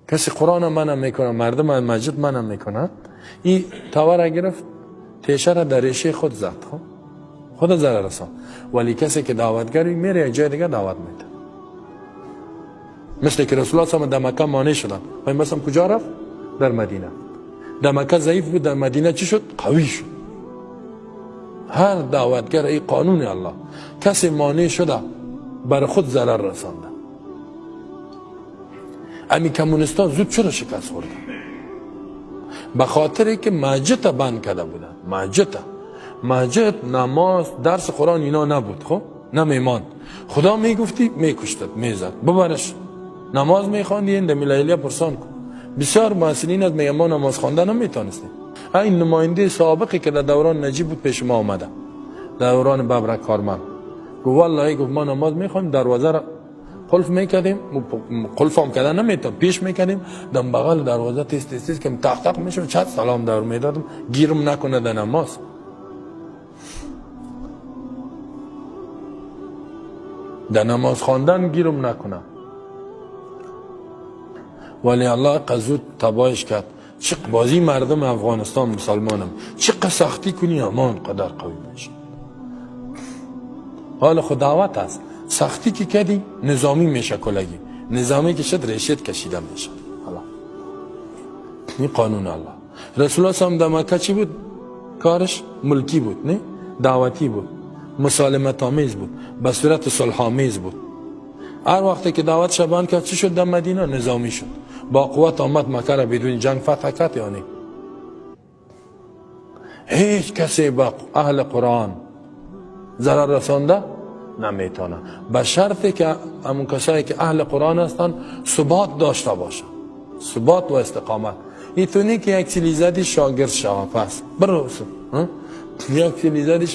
کسی قرآن منع میکنه، مردم از مسجد منع میکنه. این تاور گرفت، تیشه را در ریشه خود زد، خب خود ضرر رسان. ولی کسی که دعوتگری میره یک جای دیگه دعوت میده، مثل که رسول الله صلی در مکه مانع شدن. پیامبر کجا رفت؟ در مدینه. در مکه ضعیف بود، در مدینه چی شد؟ قوی شد. هر دعوتگر، ای قانون الله، کسی مانع شده بر خود ضرر رسانده. امی کمونستا زود چرا شکست خورده؟ به خاطر که مسجد بند کرده بودن. مسجد نماز، درس قرآن اینا نبود. خب نمیمان خدا میگفتی میکشتد، میزد، ببرش. نماز میخواندی، این دمیلیلیا پرسان کن. بسیار محصلین از میگن ما نماز خواندن نمیتونستیم. این نماینده سابقی که در دوران نجیب بود پیش ما آمده، دوران ببرک کارمند، گفت والله، گفت ما نماز میخوایم، دروازه را قلف میکردیم، قلف هم کردن نمیتون، پیش میکردیم، دم بغل دروازه تیز تیز تیز که تق تق میشد، چند سلام دور میدادم گیرم نکنه در نماز. در نماز خواندن گیرم نکنه. ولی الله قزود تبایش کرد. چه بازی مردم افغانستان مسلمانم، چه سختی کنی امان قدر قوی میشه. حال خود دعوت است، سختی که کردی نظامی میشه، کلگی نظامی که شد ریشت کشیده میشه. حالا این قانون الله. رسول الله صلی در مکه چی بود کارش؟ ملکی بود، نه دعوتی بود، مسالمت آمیز بود، به صورت صلح آمیز بود. هر وقتی که دعوت شبان کرد چی شد؟ در مدینه نظامی شد، با قوت آمد مکه را بدون جنگ فتح کرد. یعنی هیچ کسی با اهل قرآن ضرر رسانده نمیتونه، به شرطی که همون کسایی که اهل قرآن هستند ثبات داشته باشن، ثبات و استقامت. این تو که یک چیزی زدی شاگرد شوه، پس برو یک چیزی زدی.